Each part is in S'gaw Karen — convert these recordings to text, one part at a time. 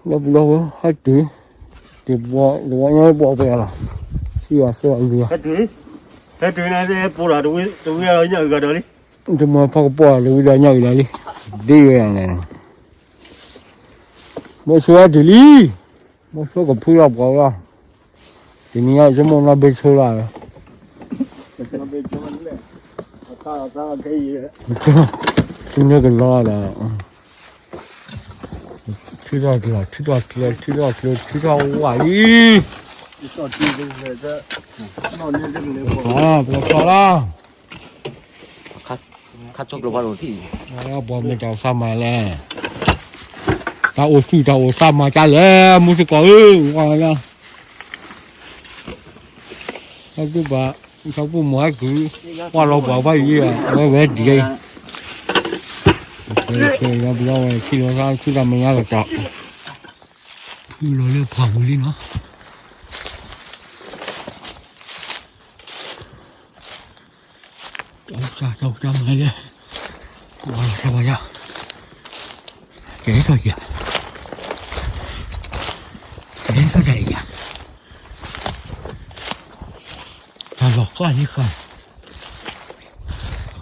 ဒီပုၢ်ဒီဝဲၢ် ဟဲတုၤ, တဘီညါပှၤပယီၤလီၤ, စံၣ်အီၤစဲအီၤလံ, ဟဲတုၤ, ဟဲတုၤန့ၣ် ပအိၣ်ဒီးတဝံၤဒီးညၣ်အုၤဂၤဒီးလံ, တမ့ၢ်ဖီကပီၤတဝံၤဒီးညၣ်အုၤဒီးလံ, ဒ်ဝဲန့ၣ်, ဘီဆိဟဲတုၤလံ, ဘီဆိကဖုလီၤပှၤလီၤ, တနံၤညါဆိကမိၣ်နီၢ်ဘ့ဆိလီၤ, ဆူန့ၢ်ကလီဒီး ထုးထီၣ်ကျဲ ထုးထီၣ်ကျဲ ထုးထီၣ်ကျဲ ထုးထီၣ်ဝၣ်လံ, ပျီဖျီလီၤ, ခါဆိကျိၤဘၣ်လိာ်ထံၣ်, ပှၤမ့ၢ်တၢ်အိၣ်သးမၤလဲၣ်, တၢ်အိၣ်သူၣ်တၢ်အိၣ်သးမၤကလဲၣ် မူစ့ၢ်ကီးဧၢ, ဝါလီၤ, ဟဲဒုးဘၣ်, ထီၣ်ပူၤမၤဟဲကုၢ်, ကွၢ်လီၤပှၤဘၣ်ယံၤ, အဝဲဝဲဒ်အံၤ, ပယီၤဝဲခံလီၤသး ထုးတၢ်မဲာ်ညါလီၤတီၤ, ဖုလီၤလၢဖးပူၤလံနီၤ, တၢ်အိၣ်စၢ် တၢ်အိၣ်စၢ်မၤလဲၣ်, ဝါလီၤ ဝါလီၤ, ကဲထီၣ်ယၤ, ကဲထီၣ်တၢ်အံၤယၤ, တၢ်လီၤဃၣ်လံဃၣ်,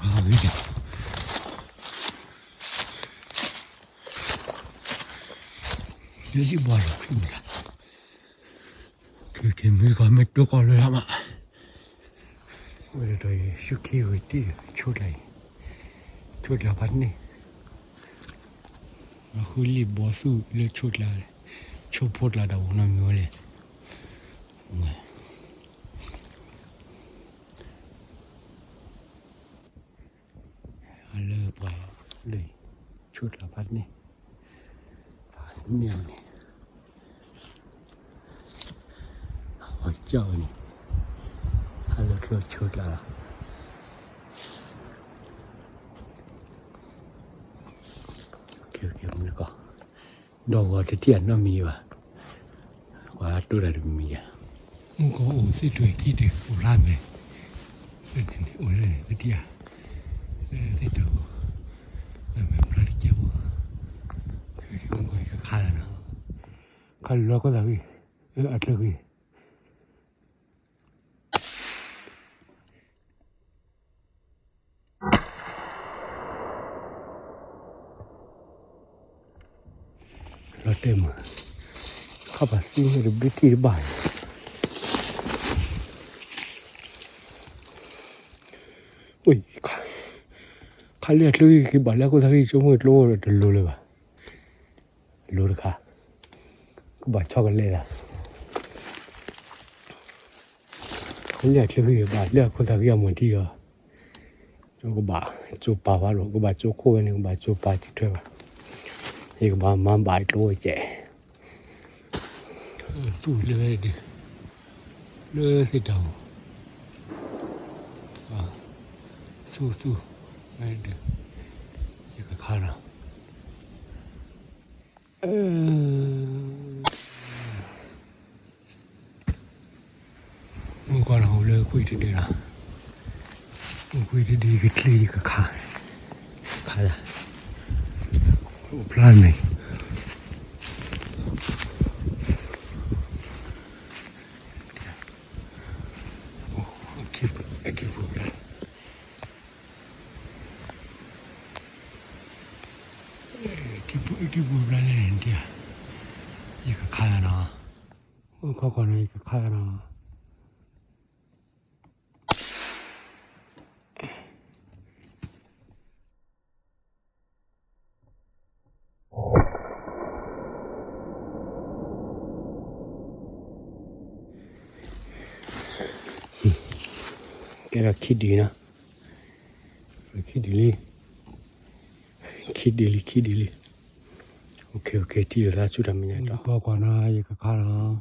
အဂ့ၤယၤ, လၢယဘီလီၤဖံးမတၤ, ကဲမုၢ်ကီၢ်မ့ၢ်တိၢ်ကီၢ်လၢမး, ဝဲဒီးယဆူၣ်ခံဝဲတံၢ် ဆိတၢ်အံၤ, ဆိတၢ်ဖးန့ၣ်, အဃုလံာ်ဘီသူၣ်လၢဆိတၢ်, ဆိဖိတၢ်ဒီးဝဲနီတမံၤဝဲလဲၣ်, အလၢပှၤလၢ ဆိတၢ်ဖးန့ၣ်, ဖးန့ၣ်န့ၣ်, အကၠီဝဲန့ၣ်, ဟးလၢကျိဆိတၢ်လီၤ, မုၢ်ကီၢ်, ဒီးဂီၤတထံၣ်အနီတမံၤဘၣ်, ပှၤတိၢ်တၢ်တမံၤယၤ, မုၢ်ကီၢ်အိၣ်သ့ၣ်တြဲၤခံတြဲၤ အိၣ်ဖျါမဲာ်, အိၣ်လၢန့ၣ် သ့ၣ်တြဲၤ, လၢသ့ၣ်တြဲၤ, မဲာ်ဖျါတကဲးဖိ, မုၢ်ကီၢ်ကခါလီၤနီၤ, ခါလီၤခိၣ်သးဂံၢ်, အချၢဂံၢ် လီၤတဲာ်မး, ခီၣ်ပၤသံန့ၣ်တဘျုးထံၣ်တဘၣ်, ခါလၢအချၢဂံၢ်က့ၤဘၣ်လၢအခိၣ်သးဂံၢ် ဆိကမိၣ်ကျိတလိၤလၢၤဘၣ်, လိၤတခါ, ကဘၣ်ဆီကလဲၤလၢ လၢအချၢဂံၢ်ဘၣ်လၢအခိၣ်သးဂံၢ်အမၤထံလီၤ, ကဘၣ်ကၠိပာ်ဘၣ်ဒီး ကဘၣ်ကၠိခိၣ်ဝဲန့ၣ် ကဘၣ်ကၠိပာ်တထွဲဘၣ်, ယကဘၣ်မၤဘၣ်ကျိဝဲကဲး, သူၣ်လၢဝဲဒၣ်, လၢသ့ၣ်တၢ်အိၣ်, သူၣ်သူၣ်, ဝဲဒၣ်, ယကခါလီၤ မုၢ်ကီၢ်လီၤ အိၣ်လၢကွံာ်တဒုလီၤ, အိၣ်ကွံာ်တဒု ယကချ့ ယကခါ, ခါလၢ, အိၣ်ဖျါန့ၣ်, အိၣ်, အိၣ်ခံပူၤဖျါ ခံပူၤဖျါလဲၣ်န့ၣ်ဒ်, ယကခါလီၤနီၤ, အိၣ်ခီခီနီၤ ယကခါလီၤနီၤ. ကဲဒီးခံဒုနီၤ, ခံဒုလံ, ခံဒုလံ ခံဒုလံ, ထံၣ်လိာ်သးဆူတၢ်မဲာ်ညါတီၤ, ယကကွၢ်ကွၢ်နီၤ ယကခါလီၤနီၤ.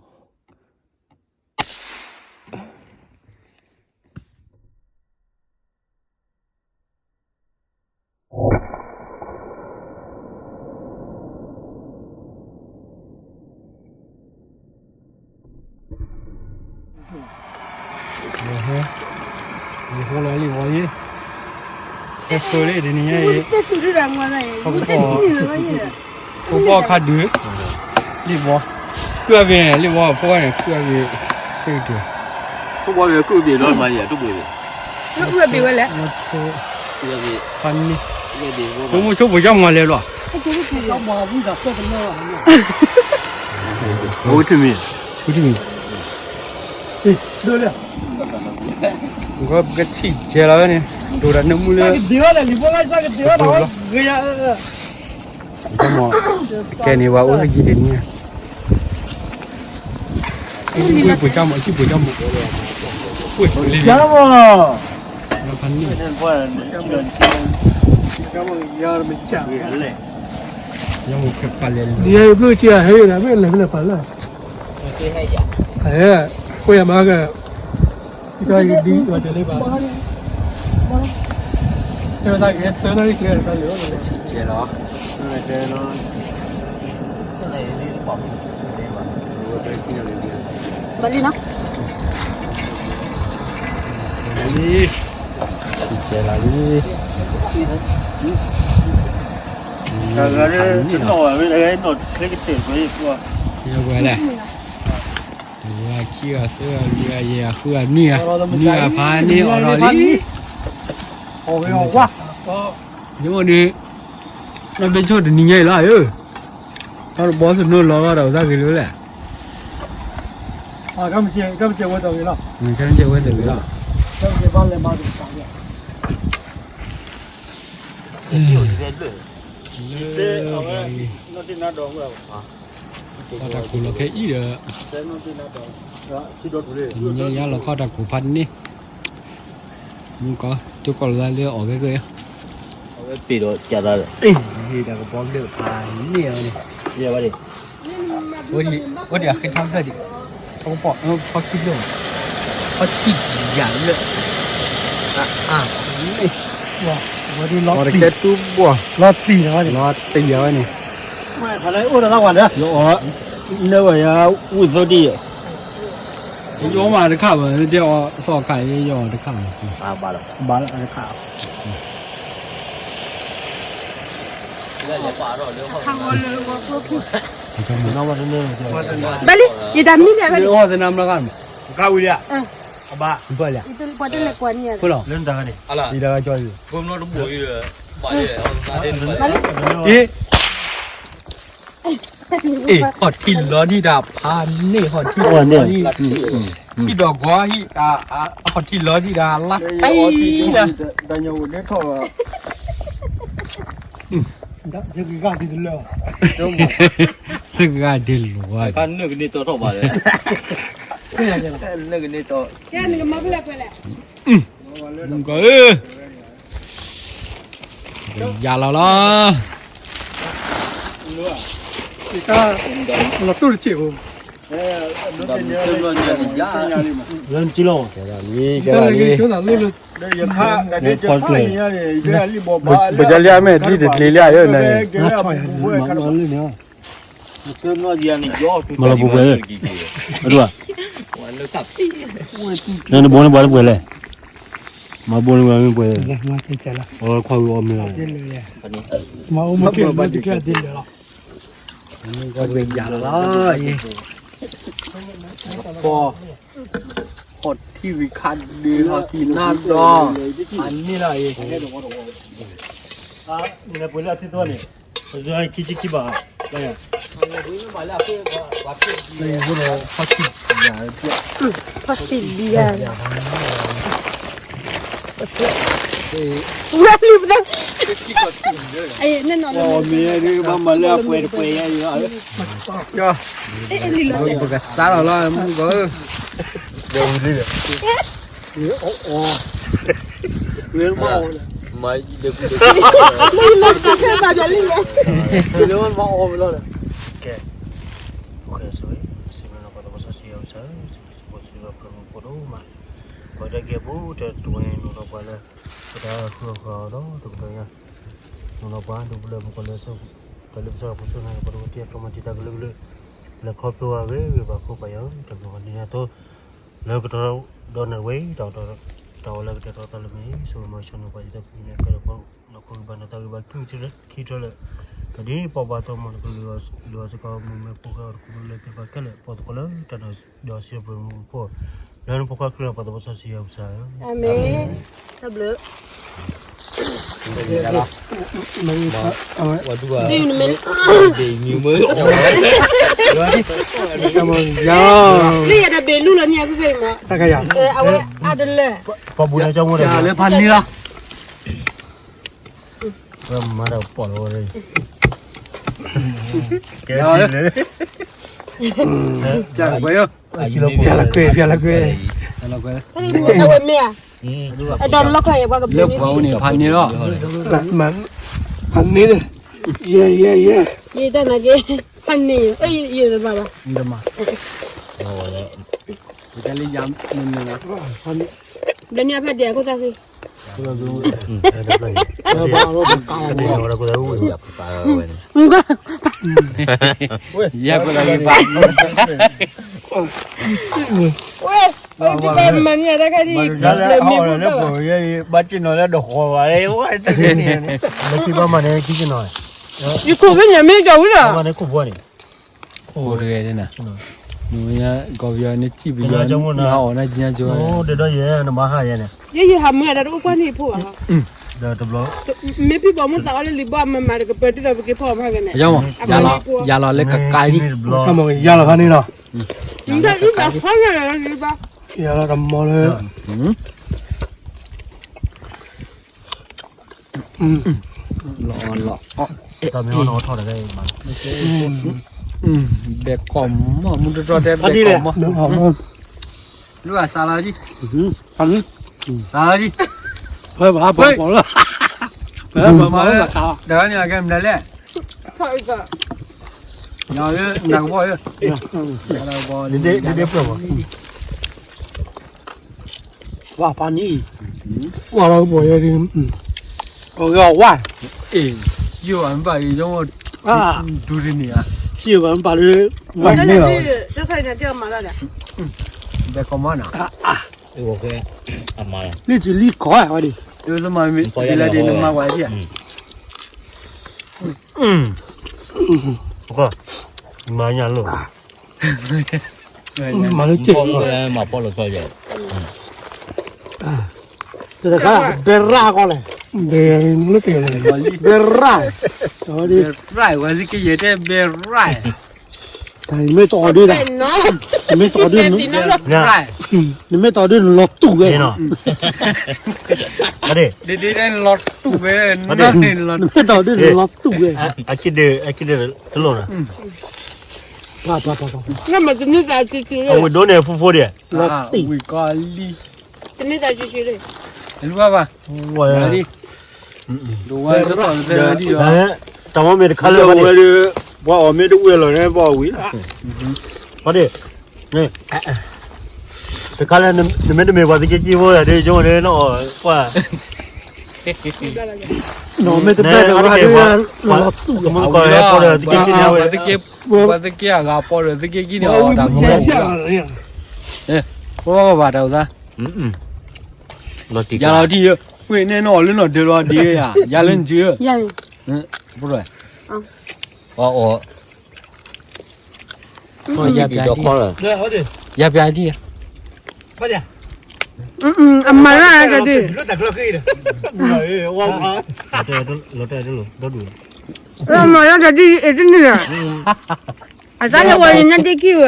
ယဟိလီၤလံဝဲယ့ၢ်, ဟဲဃၢလံတနံၤညါအံၤ, ပကဘီၣ်ခါဒုး, လံၣ်ဘီ, ကုၢ်အဘ့ၣ်န့ၣ် လံၣ်ဘီဖိဝဲန့ၣ် ကုၢ်အဘ့ၣ်, ကုၢ်အဘ့ၣ်, ဖိဘီဘ့ၣ်ကုၢ်အဘ့ၣ်လီၤမးယၤ တူၢ်ဘ့ၣ်ဘ့ၣ်, လၢကုၢ်အဘ့ၣ်ဝဲလဲၣ်, ဖးန့ၣ်, မ့ၢ်ဆိဖိကၢ်မၤလဲၣ်လီၤ, ဝံထမံၤ, ဝံထမံၤ, ကဆံၣ်ကဲလီၤဝဲန့ၣ်, ဒိၣ်ဒီးနၢမူလၢ ကဲန့ၣ် ပှၤအိၣ်သယံၤတနံၤ, ပှ့ၤကၢ်မး အစုပှ့ၤကၢ်မး, ပှ့ၤလံ, ယမိၢ်ဖဲပာ်လဲၣ်လံ, ယဘျုးက့ၤဟဲယၤ မ့ၢ်လဲၤဖဲလဲၣ်ပာ်လၢ, ဟဲ, ကွဲးယၤမၤက ဒ်သိးယကဒ်ယွၤတဲလၢဘၣ်, တဲဝဲသးကဟဲသၢနီၣ်ရံၣ်ကျဲတၢ်လၢာ်, ဆံးကဲလီၤ, ဘၣ်လံနီၤ, ဆံးကဲလီၤလံ, တဂၤလၢတနီၣ်ဘၣ်, ဝဲလဲၣ်, တဂၤခံဂၤသၢဂၤလွံၢ်ဂၤယဲၢ်ဂၤ ဃုဂၤနွံဂၤ, နွံဂၤဖးန့ၣ်အီၣ်ဒီးလံ, ယမိၢ်ဒုး, နီၢ်ဘ့ဆိၣ်တနံၤညါအံၤလီၤဧၢ, တၢ်တဘီသနၢၣ်လီၤဘၣ်ဒီးသးဂ့ၤလၢလဲၣ်, ကဲဝဲတဂ့ၤလီၤ, လၢ ခီၣ်တၢ်ခိၣ်လီၤခဲအံၤဒီး, တနံၤညါယါလီၤခီၣ်တၢ်ခိၣ်ဖးန့ၣ်, မုၢ်ကီၢ် တိၢ်ကီၢ်လီၤသးလၢအီၣ်ကဲကဲ, အဝဲပ့ၤဒီးကးသးဒီး, တၢ်ကဘီကဒၢဖးန့ၣ်အဝဲန့ၣ်, ဝဲဒံးအဃ့ထီၣ်ဖျၢၣ်ဒံး, ဖီခိၣ်ဖီၣ်, ဖီခံဖျၢၣ်, ဖီခံယၤလၢ, အါ, အီၣ်တကဲတူၢ်ဘှီၣ်, လီၤတံၢ်အဝဲန့ၣ်, လီၤတံၢ်အဝဲန့ၣ်, ယအီၣ်, နဝဲယၤ, ဝံၣ်သိဒံးယဲ, ယအီၣ်မးတခါဘၣ်, တဲအီၣ်သီခါအံၤ ယအီၣ်တခါဘၣ်, ဘၣ်လၢတခါ, ဘၣ်လံ, ယတၢ်မံၤန့ၣ်, အီၣ်သနၢၣ်မလီၤဂာ်, ကါဝံၤလံ, အဘၣ်, ပှၤတလဲၤကွၢ်န့ၣ်, လၢနတၢ်ဂၤန့ၣ်, ယတၢ်ဂၤကၠီ, အ့ အ့ ဟီၣ်ထံလီၤဒံးတၢ်ဖးန့ၣ် ဟီၣ်ထံလီၤဒံး, ဟံၣ်ဒီးကွီၤ, ဟံၣ်ဒီးဟီၣ်ထံလီၤဒံးတၢ်လၢတံၢ်လၢ, သုဂၤဒဲးလီၤ, နကန့ၢ်တီထီၣ်ဘၣ်လဲၣ်, နကန့ၢ်တီ, ကဲ, ယၤလီၤလီၤ, လီၤတိၢ်တစဲးဖိ, လၢနကလီၤ, ကဲဒၣ်လံ, ကဲဒၣ်လံ, ပယီၤလံအမဲာ် ဒ်တကျ့ၤလံဧါ, ယိၤန့ၣ်, မၤလီၤပှဲၤပှဲၤလံ, နဘိန့ၣ်ပှၤလၢပှဲၤလဲၣ်, မၤဘိန့ၣ်ပှၤမ့ၢ်ပှဲၤလဲၣ်, အခွါဝံၤအီၣ်မ့ၢ်လီၤ, မၤအိၣ်မ့ၢ်ကဲလၢတကဲဒ်လဲၣ်လီၤ, ပှၤယၤလီၤလီၤ, ပှၤ ဟီၣ်ထံဂ့ၤခးဒုး ဟီၣ်ထံနါဒီး, အန့ၣ်လီၤအံၤ, လဲၤပှ့ၤလၢအသ့ၣ်သီန့ၣ်, ခံဆံခံဘၣ်, လၢယဖိဒီး ဖီၣ်စံၣ်ယၤ, ဖီၣ်စံၣ်ဘံယၤ, ဝဲလံပသး, မ့ၢ်ဘၣ်မၤလၢအပှဲၤတပှဲၤယၤအံၤ, ပကစးလီၤလီၤ မုၢ်ကီၢ်ဧၢ, မၤအီၣ်, မၤအီၣ်, လၢယလီၤတၢ်ဖဲဘၣ်ယၤလံလဲၣ်, လၢမၤအီၣ်ဝဲလီၤ, ကဲ, ပဃဲၤဆိဝဲ, စံးဘျုးနၤပှၤသးပှၢ်စီဆှံယွၤကစၢ်ဧၢ, စံးဘျုးစံးဖှိၣ်စံးဘျုးပှၤဖုၣ်ကိာ်ဒိၣ်မး, ပှၤတၢ်ကဲဘိတၢ်တဝဲနုာ်လီၤပှၤလၢ, ပတၢ်ဃုအီၣ်ဃုအီဒီးတကတီၢ်ညါ, နုာ်လီၤပှၤဒိးဘျၢမုၢ်ကီၢ်လၢ တၢ်လၢပစၢ်ပှၤဖိစိၤန့ၣ် ပှၤတဝဲတံၢ်အတြီမၤတံာ်တာ်ကလုာ်ကလုာ်, လဲၤခီဖျိအဂ့ၤဂ့ၤဘၣ်ခိၣ်ပၢ်ယွၤဧၢ, တၢ်ဘျုးပှၤဒ်န့ၣ်အသိး, လၢကတီၢ်ဒီးနၢ်ဝဲ, တၢ်အီၣ်လၢကတဲာ်ကတီၤသးလၢမ့ၢ်, ဆိမိၣ်ဆိၣ်န့ၢ်ပှၤယတၢ်ဖံးန့ၢ်ကဲဒီးပှၤ, နီၢ်ခိဂံၢ်ဘါနီၢ်သးဂံၢ်ဘါ ခံထၢလၢ, ခံထၢလၢ, တၢ်ဒ်ပှၤဘၣ်တၢ်မၤနကလုၢ်အီၤစ့ၢ်ကီး မ့ၢ်ဖိၣ်ဃဲအီၤတခီလၢသ့ၣ်တဖၣ်ခဲလၢာ် ပှၤသကိးလၢတၢ်ဒီးစံးပှဲၤမူဖိ လၢနဖိခွါခရံာ်အပှၤသးပှၢ်စီဆှံယွၤပစံး, အၤမ့ၣ်, တၢ်ဘျုး, ဒ်နမ့ၢ်, လၢယတၢ်ဘ့ၣ်လူလီၤန့ၣ် အဖုဖဲအံၤမး, အဝဲအါတလၢ, ပှၤဘူၣ်လၢကၠီမိၣ်ဒီး လၢဖးန့ၢ်လီၤ ဝဲမၤဒီးပီၣ်လီၤဝဲ, ကဲလၢ, ဖျါလီၤကွဲ, ဖျါလီၤကွဲ, ဖဲန့ၣ်မ့ၢ်အဝဲမ့ၢ်ဧါ, အဲၣ်ဒိးလီၢ်ခီယဲၢ်ပှၤကဘျုးန့ၣ်, လၢပှၤအိၣ်န့ၣ်ဖးန့ၢ်လီၤ, ဖးန့ၢ်, ယဲယဲယဲ, ယတၢ်နာ်က့, ဖးန့ၢ်, ယတမၤဘၣ်, လၢန့ၣ်အဖျါဒဲးအခိၣ်သးဃံ ယဲၢ်ပှၤလၢပှၤ, ဝဲ, ဝဲ, ဘၣ်တ့ၢ်နီၤလၢဒိးဃီၤဘၣ်, လၢခံဘၣ်မၤန့ၣ်ခံကနီၤ, ယခိၣ်ဖဲညါမ့ၢ်ကီးဝံၤလီၤ, မၤန့ၣ်ခိၣ်ဘီန့ၣ်, ခိၣ်တဂဲၤန့ၣ်, နကီၢ်ပယီၤန့ၣ် ကံၣ်ပယီၤန့ၣ် နဟးအီၣ်နၤကံၣ်ညါကၠိ, ဒီးဒီးယဲနမၤဟါယဲန့ၣ်, ယဲယဟးမုာ်ဒီးတအိၣ်ကွၢ်န့ၣ်ဖိဘၣ်, ဒီးတဘျီ, မ့ၢ်ပံပီမုၢ်သးအီၤလၢလံာ်ဘီမၤမၤတကပၢၤတုၤဒီးပက့ၤဖီအီၣ်မၤဂ့ၤန့ၣ်, ယၤလီၤလၢကကါလံ, ယၤလီၤဖးန့ၣ်လီၤ, ယၤလီၤတမီၤလၢ, လီၤလီၤ, ဘဲကီၢ်မီၢ် မူတတြီတဲ ဘဲကီၢ်မီၢ်, လူၤစးလီၤဒံး, စးလီၤဒံး, ဖဲဘၣ်ပီၤလီၤ, ဖဲဘၣ်ပီၤလီၤ, တဂၤန့ၣ်အကဲမနုၤလဲၣ်, နကဘီ, ဒ်ဒ်ပှၤဘၣ် ဝါဖးန့ၣ်, ဝါလီၤကပီၤယဲဒ်, အဂ့ၤအဝါ, ယိၣ်အမ့ၢ်ဘၣ်အံၤ, ဒူတန့ၢ်ဧါ, ယိၣ်အမ့ၢ်ဘၣ်လၢ, ဝါန့ၣ်လီၤ, ဘဲကီၢ်မီၢ်နီၤ, လံၣ်စုလံၣ်ကီၢ်ဝဲဒၣ်, လၢဒ်နမၤဝဲဒၣ်, မၤညါလိၣ်, မၤလၢက့ၢ်, မၤဖီၣ်လိာ်ဖီၣ်ယဲ, တခါ, ဘဲရၣ်ကီၢ်လဲၣ်, ဘဲရၣ်, ဘဲရၣ်, ဝဲသ့ၣ်ကယဲၢ်တဲဘဲရၣ်, တမ့ၢ်တအီၤဒ်လဲၣ်, တမ့ၢ်တအီၤဒ်, နမ့ၢ်တအီၤဒ်နလီၤတူာ်ဝဲ, လီၤတူာ်ဝဲ, နမ့ၢ်တအီၤဒ်နလီၤတူာ်ဝဲ, အခံဒၢး, အခံဒၢးတလိၣ်နီၤ, အဝဲဒိးန့ၢ်ဖိဖိဒံး, လီၤတံၢ်, တန့ၢ်သးစုစုလံ, တၢ်မ့ၢ်တခါလၢဝဲ, ပှၤအီၣ်မ့ၢ်တဝံၤလီၤန့ၣ် ပှၤအီၣ်ဝံၤလီၤ, တခါလၢနမ့ၢ်တမ့ၢ်ပှၤသုးက့ခံဖိဒ်န့ၣ်နီၤ, ကွၢ်, နမ့ၢ်တဘၣ်ဒၣ်ဝဲဒၣ်, ပှၤသုးက့ခံန့ၣ်ဝဲ, ပှၤသုးက့အဂၤပီၢ်ဒီးသုးက့ခံန့ၣ်အီၣ်တၢ်မူ, ဖိဘၣ်တၢ်အိၣ်သး, ယၤလီၤထံၣ်, ဝ့ၢ်န့ၣ်နအီၣ်လၢနီၢ်ဒၢးလီၤဒ်ယၤ, ယၤလၢနစု, ဖိ, အီၣ်, ယၤပျးဒ်, အမၤလၢတၢ်ဒ်, အမၤလၢတၢ်ဒ်အံၤတန့ၢ်, အတၢ်ဟဲဝဲန့ၣ်နတ့ၢ်ခံဝဲ,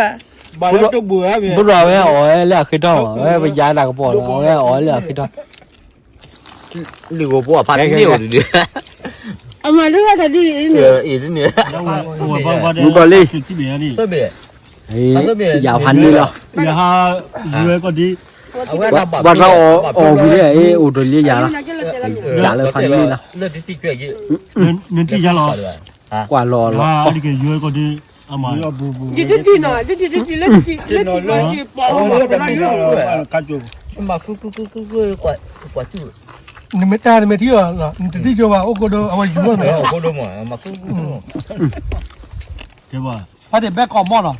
ဘုရားဝဲအီၣ်ဝဲလၢအဃ့ထီၣ်, ဝဲပယါတၢ်ကပီၤလီၤ, အဝဲအီၣ်ဝဲလၢအဃ့ထီၣ် လံၣ်ဂိၢ်ပှၤဖးန့ၢ်အိၣ်ဒုး, အမၤဒုးဝဲတၢ်ဒုးအံၤန့ၣ်, အံၤန့ၣ်, မူကီၢ်လံ, ယၤဖးန့ၢ်လီၤ, ယဟး, ယွဲကီၢ်ဒံး, ဘၣ်တၢ်အီၣ်ဝံၤလံ, အိၣ်တလံယၤလီၤ, ယၤလၢဖးန့ၢ်လီၤ, နထံၣ်ယၤလီၤ, ကွၢ်လီၤလီၤ, ယွဲကီၢ်ဒံး, ယတထံၣ်နီၤ, ယတထံၣ်လၢထံၣ်လၢထံၣ်လၢထံၣ်ပှၤ, နမ့ၢ်တၢ်နမ့ၢ်ထံၣ်အီၤ, နတထံၣ်ကၠိဘၣ် အိၣ်ခိၣ်ဒိၣ်, အဝဲယူၤမ့ၢ်, ဖဲတဘဲကီၢ်မီၢ်နီၤ,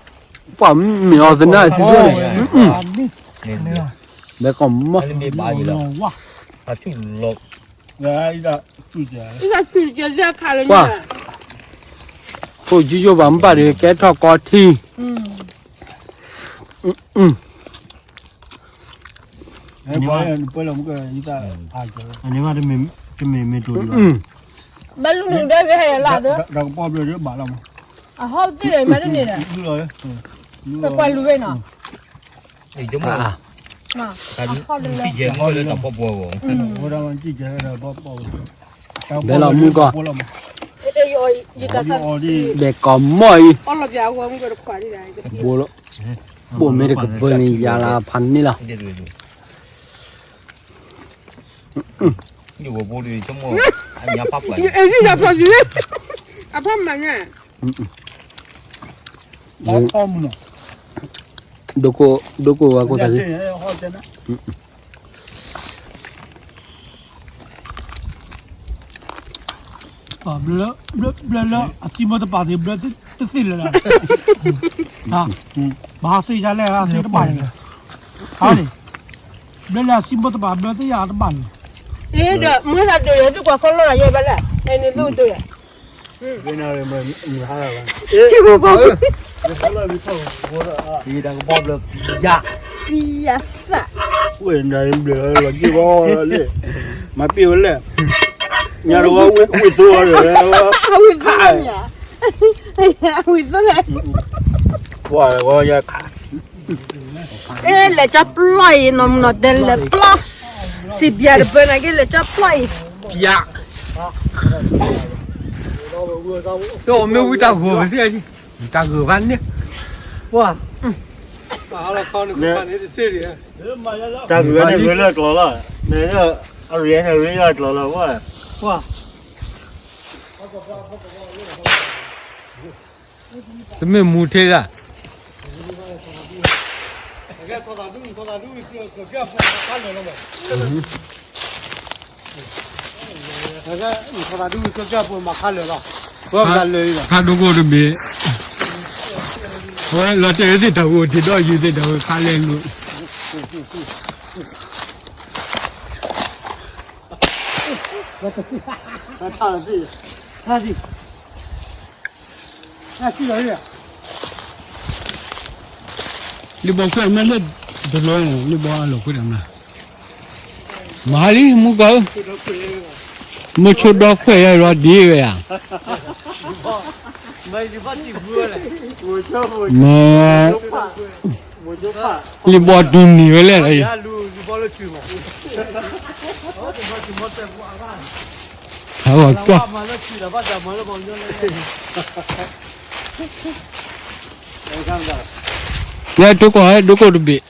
ပှၤမ့ၢ်အီၤသနၢ်ထံၣ်ဒိၣ်န့ၣ်, ဘဲကီၢ်မီၢ်, ဝါ, ကွၢ်, ကွၢ်, ကွၢ်, ဖိယိယိဘၣ်မ့ၢ်ဘၣ်ဒီး ကဲထီၣ်ကီထံ, တမ့ၢ်မ့ၢ်တိၤဒံးဘၣ်, ဘၣ်လူနုာ်ဒဲဖဲဟဲလၢသၢ, အဟီၣ်သ့ၣ်ဒီးမၤတန့ၢ်ဒီး, ကွၢ်လူၤဝဲနီၤ, ဘဲလီၤမူကီၢ်, ဘဲကီၢ်မီၢ်အံၤ, ဘိၣ်မ့ၢ်တကပၢၤန့ၣ် ယၤလၢဖးန့ၣ်လီၤ. အဖးမးညါ, ဒိကိၣ်ဝဲကိၣ်သးဂ့ၤ ဘျၢလၢအစံမိၢ်တပာ်သ့ၣ်ဘျၢတသ့ၣ်လၢၤ, ဘၣ်ဟးစ့ယါလဲၣ် ဟးစ့တဘၣ်န့ၣ်, ဘျၢလၢအစံမိၢ်တပာ်ဘျၢသ့ၣ်ယါတဘၣ်န့ၣ်, ဒီးမုၢ်သးဒိၣ်ယဲ သုကွၢ်ခီလီၤယဲဘၣ်လဲၣ်, အဲန့ၣ်သုဒိၣ်ယဲ, ထံဖိ, ယၤ, ယၤသး, ဝဲနၤဘျၢလီၤက့ၤဝဲလဲၣ်, မၤပ့ၢ်ဝဲလဲၣ်, ညါတဝီဝံၣ်သိလီၤ, ဝံၣ်သိလီၤ, ဝဲယခါ အဲ လဲၤကၠီပျီၢ်အံၤ နီၢ်မုၢ်နီၢ်တဲလဲၤပျီၢ်, စံးဘျါတပၢၢ်နာ်က့လဲၤကၠီပျီၢ်အံၤ, ပျါ, တမ့ၢ်ဝံတၢ်ဂိၢ်ပသ့ၣ်, တၢ်ဂိၢ်ဘၣ်န့ၣ်, ပှၤ, တၢ်ဂိၢ်န့ၣ်ဂ့ၤလၢကျီၤလီၤ, အရ့န့ၣ်ဂ့ၤလၢကျီၤလီၤ, ပှၤ တမ့ၢ်မူထဲဒၣ်, ခါဒိကိၣ်တဘ့ၣ်, ဝဲလီၤတဲာ်သ့ၣ်တၢ်ဂိၢ် ထံၣ်ဒီးယုာ်သ့ၣ်တၢ်ဂိၢ်ခါလဲၣ်လိာ် လံဘီခွဲးမ့ၢ်လၢတလီၤန့ၣ် လံဘီအလီၤခွဲးတၢ်မး, မၤလံမူကီၢ်ဧၢ, မ့ၢ်ဆိဒီခွဲးယၤဒီးဒ်ဝဲဧါ, မ့ၢ် လံဘီတူၢ်နံၤဝဲလဲၣ်, ဟးဂီၤကၠီ, ယဲဒိကိၣ် ဒိကိၣ်တဘ့ၣ်,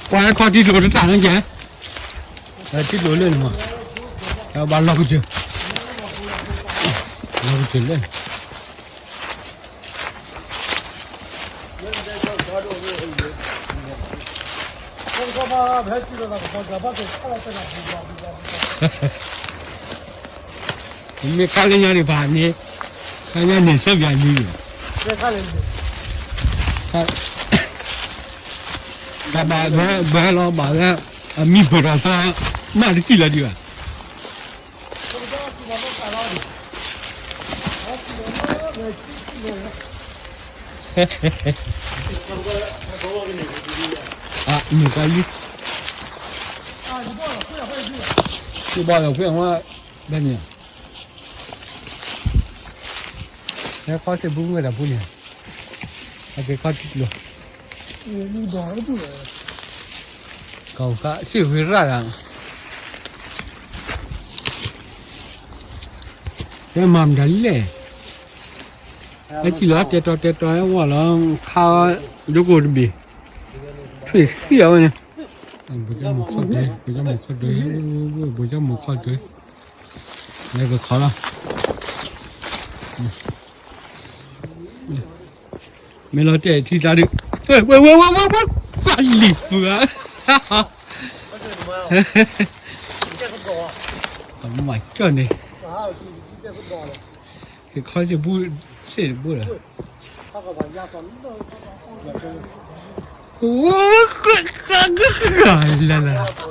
ပှၤဟဲခီထံကျိတတၢ်န့ၣ်ကဲ, ထံကျိလၢန့ၣ်မး, ဘၣ်လီၤကစၢၢ်, လီၤကစၢၢ်လၢ မ့ၢ်ခါလၢညါန့ၣ်ဘၣ်န့ၣ်, ခါညါန့ၣ် ဆၢပၠးလံ, တၢ်ဘၣ်ဘၢလီၤဘၣ်ဝဲ, အမံဘၢၣ်ထီၣ်သီ, မ့ၢ်တစံၣ်လီၤဒံးဘၣ် မုၢ်ကလံ, ယဘၣ်လီၤခွဲးဝဲ, ဘဲန့ၣ်, ဟဲခီစ့ၢ်ဘူဝဲဒၣ်ပူၤန့ၣ်, အက့ၤခီထံကျိ, ကစ့ၢ်ဝဲရၣ်ဂၤ, ဟဲမၤမတၤလဲၣ်, ဟဲထံၣ်လီၤတဲတီၤတဲတီၤဟဲဝဲလီၤ, ခါ, ဒိကိၣ်တဘ့ၣ်, ထွံၣ်သံအီၤဝဲန့ၣ်, ဘိကၠီမုၢ်ခီၣ်ဒွဲ, ဘိကၠီမုၢ်ခီၣ်ဒွဲ, ဘိကၠီမုၢ်ခီၣ်ဒွဲ, လဲၤကခီလီၤ, မ့ၢ်လီၤတဲာ်ထံတၢ်ဒုး, ဝဲဝဲဝဲဝဲဝဲ, ကွၢ်လံၤပှၤဧါ, မၤကၠီၣ်န့ၣ်, ကခီစ့ၢ်ဘူ, စ့ၢ်တဘူလီၤ, လၢလၢလၢ, လၢလၢလၢ,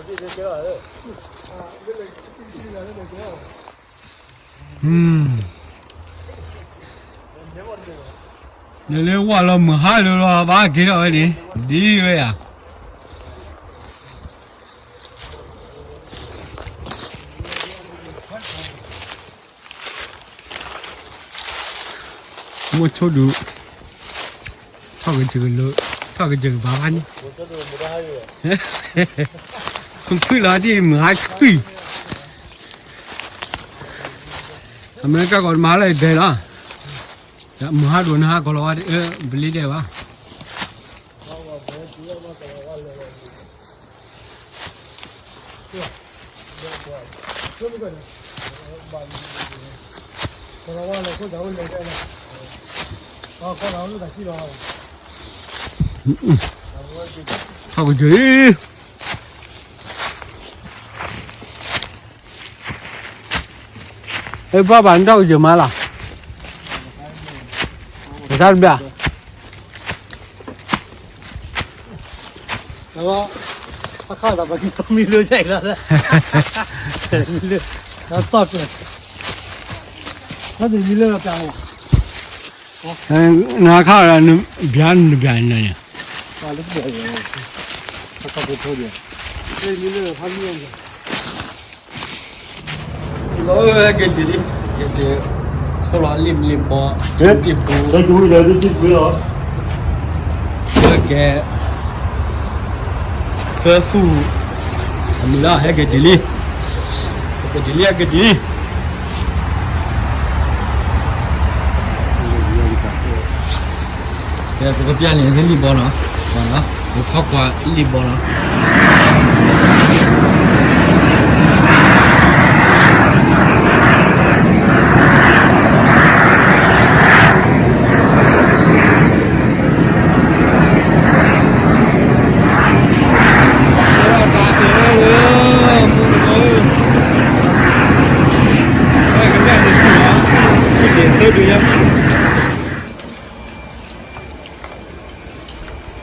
နလၢဝၢ်လီၤမုၢ်ဟါလၢာ်လီၤ ဘၣ်က့ၤထီၣ်ဝဲန့ၣ် ဒ်ဝဲယၤ မိၢ်ဆိဒုး ထီၣ်ကစၢၢ်ကလိ ထီၣ်ကစၢၢ်ကဘၣ်ဘၣ်န့ၣ် ဖုၣ်လီၤဒ်မုၢ်ဟါဆှံ အမဲရကၤကီးတမၤလၢအဘဲလီၤ မုၢ်ဟါဒိၣ်နဟါကီးလီၤဝဲ ပလ့ဒဲးဘၣ် ထီၣ်ကစၢၢ် အဲ ဘၣ်ဘၣ်နထီၣ်ကစၢၢ်မးလီၤ တၢ်တဘျီ အခါဒီးပကမံလၢယဲၢ်လီၤ မံလၢ ဒီးသီၣ်ကျၢၢ် မံလၢဒီးပျၢ်လီၤ နခါဒီး ဘျၢနဘျၢနၤန့ၣ် လီၤက့ၤတုၤလံ က့ၤတုၤ ခိၣ်လီၤလံာ်လံာ်ဘီ လံာ်ပူၤ လၢက့ၤ ဖၢသူၣ် အမံၤလီၤ ဟဲက့ၤတုၤလံ ဟဲက့ၤတုၤလံ ဟဲက့ၤတုၤလံ ကဲ ပကပျၢ်န့ၣ် လံာ်ဘီနီၤ ပခီကွၢ်လံာ်ဘီနီၤ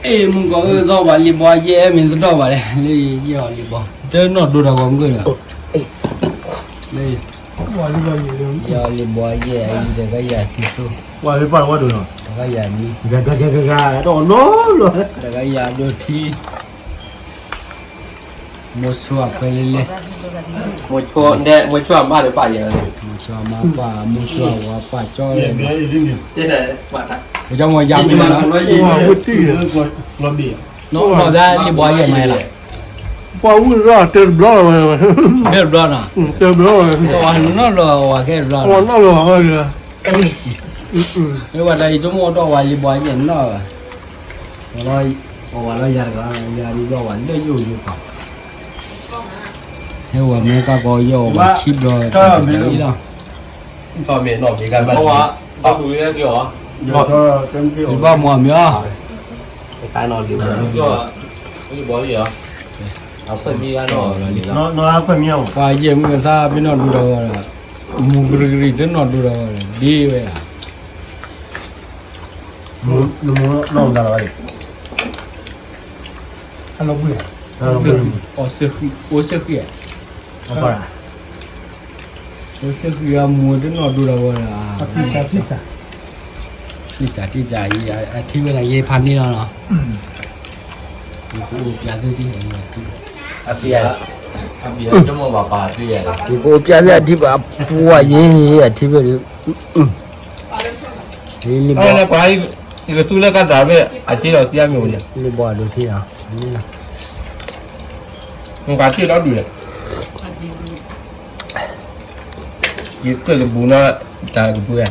အဲ မုၢ်ကီၢ်အၢ သီၣ်ဘၣ်လံာ်ဘီယဲၢ် မ့ၢ်တဒီၣ်ဘၣ်လဲၣ် လၢယဲၢ်အီၤလံာ်ဘီ တနီၣ်ဒိတၢ်ဂီၤမုၢ်ကၢၢ်ဒီး လၢ ယဲၢ်အီၤလံာ်ဘီယဲၢ် အံၤတဂၤယၤသံသိ ပှၤလၢပှၤဝဲဒိၣ်နီၤ တဂၤယၤမံ ဂၤဂၤဂၤဂၤဂၤ တဂၤယၤဒိထံ မိၤဆိအခွဲးလၢလဲၣ် မိၤဆိအမါလၢပၢ်ယဲၢ် မိၤဆိအမါပၢ် မိၤဆိအဝၤပၢ်ကၠီလဲၣ် ကၠီမိၤယၤမံၤလီၤ နီၢ်နီၢ်ဒၣ်လံာ်ဘီယဲၢ်မးလီၤ ပှၤဝံၣ်လီၤတၢၢ်တဘျီလီၤ တၢၢ်တဘျီနီၤ တၢၢ်တဘျီလီၤ ပှၤနီၢ်လီၤဝၤကဲတဘျီ ပှၤနီၢ်လီၤဝၤကဲတဘျီ မ့ၢ်ဝဲဒၣ်အံၤ ဆိကမိၣ်အီၤဒီးဝၤလံာ်ဘီယဲၢ်နီၤ ဝၤလီၤယၤတဂၤ ယၤဒ်ယီၤဝၤလၢယိၣ်ယိၣ်ပၤ ဟဲဝၤမ့ၢ်ကၢ်ကီယီၤဝၤခံဘျီ တဘျီအံၤလီၤ ဘၣ်မၤမ့ၢ်အီၤ ပှၤယဲၢ်မုၢ်သၣ် ပနီၣ်ဒိတၢ်ဂီၤဒီး မူၤကရံၤကရံၤ တနီၣ်ဒိတၢ်ဂီၤဒီး ဒ်ဝဲဒၣ် အိၣ်စ့ၢ်ဃံ, အိၣ်စ့ၢ်ဃံဧါ, အိၣ်စ့ၢ်ဃံအမူၤတနီၣ်ဒိတၢ်ဂီၤဒီး တံၢ်စၢ်တံၢ်စၢ်အံၤ အထံဝဲဒၣ်ယဲဖးန့ၢ်လီၤနီၤ, ယကအိၣ်ပျးသုတံၢ်, ယကအိၣ်ပျးသုအထံဘၣ်ပှၤယဲအထံဝဲဒီး လံဘီ, ယကသူလၢကတၢ်မ့ၢ်အထံဒီးသံအမ့ၢ်အိၣ်န့ၣ်, လံဘီအဒိၣ်ထံလီၤ, မ့ၢ်လီၤ, နကထံၣ်ဒီဒူၣ်လဲၣ်, ယကၢၣ်ကဘူးနီၤ, တၢ်ကဘူးဧါ,